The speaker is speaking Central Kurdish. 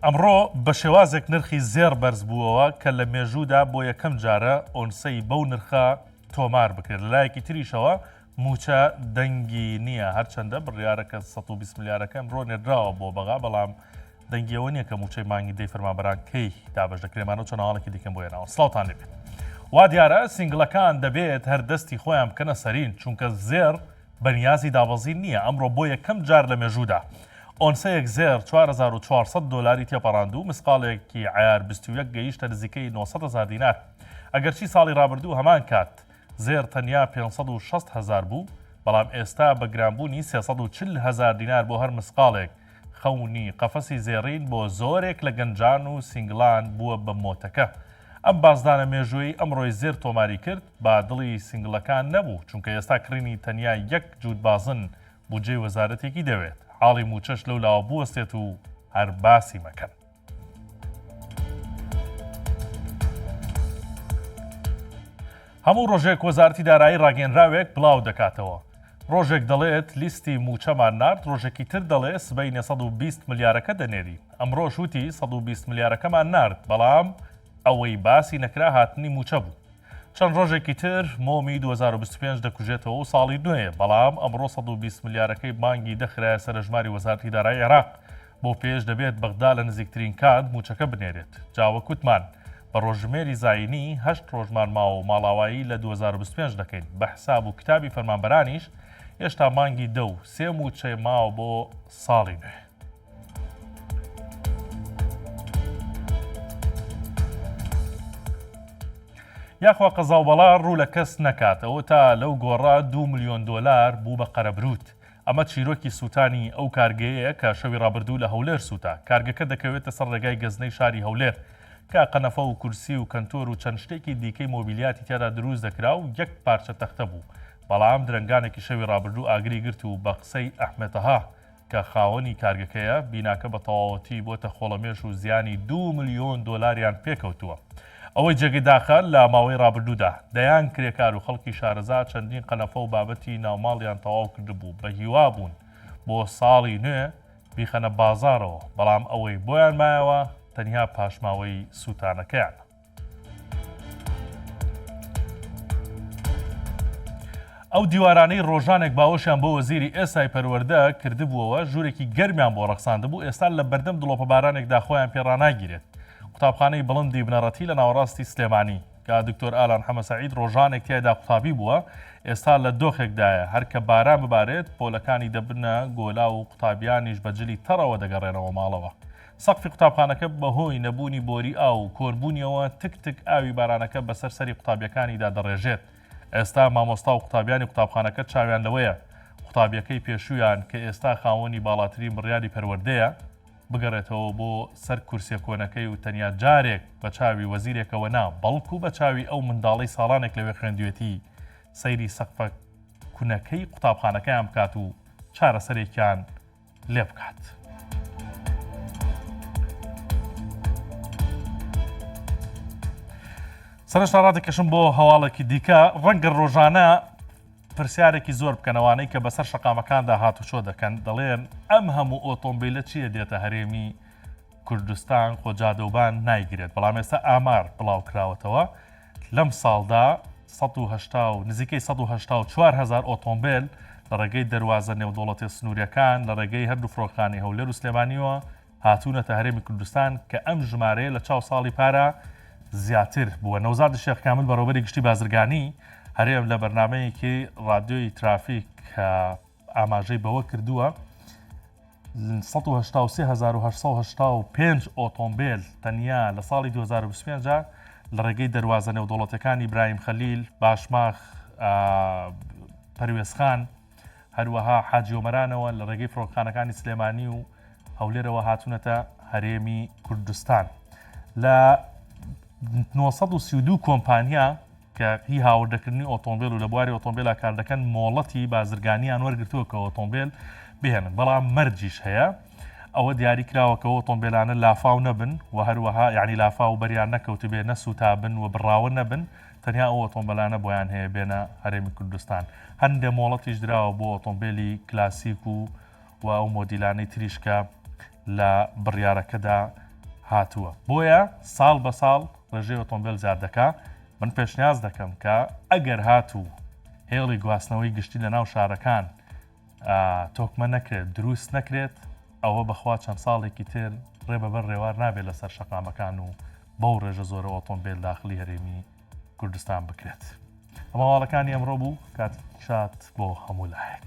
ئەمڕۆ بە شێوازێک نرخی زێڕ بەرزبووەوە کە لە مێژوودا بۆ یەکەم جارە ئۆنسەی بەو نرخە تۆمار بکرێت، لەلایەکی تریشەوە مووچە دەنگی نییە، هەرچەندە بڕیارە کە 120 ملیارەکە ئەمڕۆ نێردراوە بۆ بەغا، بەڵام دەنگی ئەوە نییە کە مووچەی مانگی دەی فەرمانبەران کەی دابەش دەکرێت، مانەوە چەند هەواڵێکی دیکەم بۆ هێناوە. سڵاوتان لێبێت. وا دیارە سینگڵەکان دەبێت هەر دەستی خۆیان بکەنە سەرین، چونکە زێڕ بەنیازی دابەزین نییە، ئەمڕۆ بۆ یەکەم جار لە مێژوودا ئۆنسەیەک زێڕ 4400 دۆلاری تێپەڕاند و مسقاڵێکی عەیار 21 گەیشتە نزیکەی 900 هەزار دینار. ئەگەرچی ساڵی رابردوو هەمان کات زێڕ تەنیا 560 هەزار بوو، بەڵام ئێستا بە گرانبوونی 340 هەزار دینار بۆ هەر مسقاڵێک، خەونی قەفەسی زێڕین بۆ زۆرێک لە گەنجان و سینگڵان بووە بە مۆتەکە. ئەم بازدانە مێژوویەی ئەمڕۆی زێر تۆماری کرد، بە دڵی سینگڵەکان نەبوو، چونکە ئێستا کڕینی تەنیا یەک جووت بازن بودجەی وەزارەتێکی دەوێت، حاڵی مووچەش لەولاوە بوەستێت و هەر باسی مەکەن. هەموو ڕۆژێک وەزارەتی دارایی ڕاگەیەنراوێک بڵاو دەکاتەوە. ڕۆژێک دەڵێت لیستی مووچەمان نارد، ڕۆژێکی تر دەڵێ سبەینێ 120 ملیارەکە دەنێرین. ئەمڕۆش وتی 120 ملیارەکەمان نارد، بەڵام ئەوەی باسی نەکرا هاتنی مووچە بوو. چەند ڕۆژێکی تر مۆمی 2025 دەکوژێتەوە و ساڵی نوێیە، بەڵام ئەمڕۆ 120 ملیارەکەی مانگی دە خرایە سەر ئەژماری وەزارەتی دارایی عێراق. بۆ پێش دەبێت بەغدا لە نزیکترین کات مووچەکە بنێرێت. جا وەک وتمان بە ڕۆژژمێری زایینی هەشت ڕۆژمان ماوە و ماڵاوایی لە 2025 دەکەین. بە حساب و کتابی فەرمانبەرانیش هێشتا مانگی دە و سێ مووچەی ماوە بۆ ساڵی نوێ. یاخوا قەزا و بەڵا ڕوو لە کەس نەکات ئەوە تا لەو گۆڕە دوو ملیۆن دۆلار بوو بە قەرەبرووت. ئەمە چیرۆکی سووتانی ئەو کارگەیەیە کە شەوی ڕابردوو لە هەولێر سووتا. کارگەکە دەکەوێتە سەر ڕێگای گەزنەی شاری هەولێر کە قەنەفە و کورسی و کەنتۆر و چەند شتێکی دیکەی مۆبیلیاتی تیادا دروست دەکرا و یەک پارچە تەختە بوو، بەڵام درەنگانێکی شەوی ڕابردوو ئاگری گرت و بە قسەی ئەحمە تەها کە خاوەنی کارگەکەیە، بیناکە بە تەواوەتی بۆتە خۆڵەمێش و زیانی دوو ملیۆن دۆلاریان پێکەوتووە. ئەوەی جێگەی داخە لە ماوەی ڕابردوودا دەیان کرێکار و خەڵکی شارەزا چەندین قەنەفە و بابەتی ناوماڵیان تەواو کردبوو بە هیوا بوون بۆ ساڵی نوێ بیخەنە بازاڕەوە، بەڵام ئەوەی بۆیان مایەوە تەنیا پاشماوەی سووتانەکەیانە. ئەو دیوارانەی ڕۆژانێک باوەشیان بۆ وەزیری ئێستای پەروەردە کردبووەوە ژوورێکی گەرمیان بۆ ڕەخساندبوو ئێستا لە بەردەم دڵۆپە بارانێکدا خۆیان پێ ڕاناگیرێت. قوتابخانەی بڵندی بنەڕەتی لە ناوەڕاستی سلێمانی کە دکتۆر ئالان حەمەسەعید ڕۆژانێک تیایدا قوتابی بووە ئێستا لە دۆخێکدایە هەر کە باران ببارێت پۆلەکانی دەبنە گۆلاو و قوتابیانیش بە جلی تەڕەوە دەگەڕێنەوە ماڵەوە. سەقفی قوتابخانەکە بەهۆی نەبوونی بۆری ئاو و کۆنبوونیەوە تک تک ئاوی بارانەکە بەسەر سەری قوتابیەکانیدا دەڕێژێت. ئێستا مامۆستا و قوتابیانی قوتابخانەکە چاویان لەوەیە قوتابیەکەی پێشوویان کە ئێستا خاوەنی باڵاترین بڕیاری پەروەردەیە بگەڕێتەوە بۆ سەر کورسیە کۆنەکەی و تەنیا جارێک بە چاوی وەزیرێکەوە نا بەڵکو بە چاوی ئەو منداڵەی ساڵانێک لەوێ خوێندوێتی سەیری سەقفە کونەکەی قوتابخانەکەیان بکات و چارەسەرێکیان لێ بکات. سەرشتا ڕادەکەشم بۆ هەواڵێکی دیکە ڕەنگە ڕۆژانە پرسیارێکی زۆر بکەنەوانەی کە بەسەر شەقامەکاندا هاتوچۆ دەکەن دەڵێن ئەم هەموو ئۆتۆمبیلە چییە دێتە هەرێمی کوردستان خۆ جادەوبان نایگرێت بەڵام ئێستا ئامار بڵاو کراوەتەوە لەم ساڵدا 180 و نزیکەی 184 هزار ئۆتۆمبیل لە ڕێگەی دەروازە نێودوڵەتە سنووریەکان لە ڕێگەی هەردوو فڕۆکخانەی هەولێر و سلێمانیەوە هاتوونەتە هەرێمی کوردستان کە ئەم ژمارەیە لە چاو ساڵی پارە زیاتر بووە. نەوزاد شێخ کامل بەڕێوەبەری گشتی بازرگانی هەرێم لە بەرنمەیەکی ڕادیۆی ترافیک کە ئاماژەی بەوە کردووە 183885 ئۆتۆمبیل تەنیا لە ساڵی 2025 لە ڕێگەی دەروازە نێودەوڵەتەکانی برایم خەلیل، باشماخ، پەروێزخان، هەروەها حاجی ئۆمەرانەوە لە ڕێگەی فڕۆکخانەکانی سلێمانی و هەولێرەوە هاتوونەتە هەرێمی کوردستان. لە 932 کۆمپانیا کە هی هاوردەکردنی ئۆتۆمبیل و لە بواری ئۆتۆمبیلا کار دەکەن مۆڵەتی بازرگانیان وەرگتووە کە ئۆتۆمبیل بهێنن بەڵام مەرجیش هەیە ئەوە دیاری کراوە کە ئۆتۆمبیلانە لافاو نەبن و هەروەها یعنی لافاو بەریان نەکەوتبێ نەسووتابن و بڕاوە نەبن تەنیا ئەو ئۆتۆمبێلانە بۆیان هەیە بێنە هەرێمی کوردستان. هەندێ مۆڵەتیش دراوە بۆ ئۆتۆمبێلی کلاسیک و و ئەو مۆدیلانەی تریش کە لە بڕیارەکەدا. هاتووە بۆیە ساڵ بە ساڵ ڕێژەی ئۆتۆمبیل زیاد دەکا من پێشنیاز دەکەم کە ئەگەر هاتوو هێڵی گواستنەوەی گشتی لە ناو شارەکان تۆکمە نەکرێت دروست نەکرێت ئەوە بەخوا چەند ساڵێکی تر ڕێ بەبەر ڕێوار نابێت لەسەر شەقامەکان و بەو ڕێژە زۆرە ئۆتۆمبیل داخلی هەرێمی کوردستان بکرێت. ئەمە هەواڵەکانی ئەمڕۆ بوو کات شاد بۆ هەموو لایەک.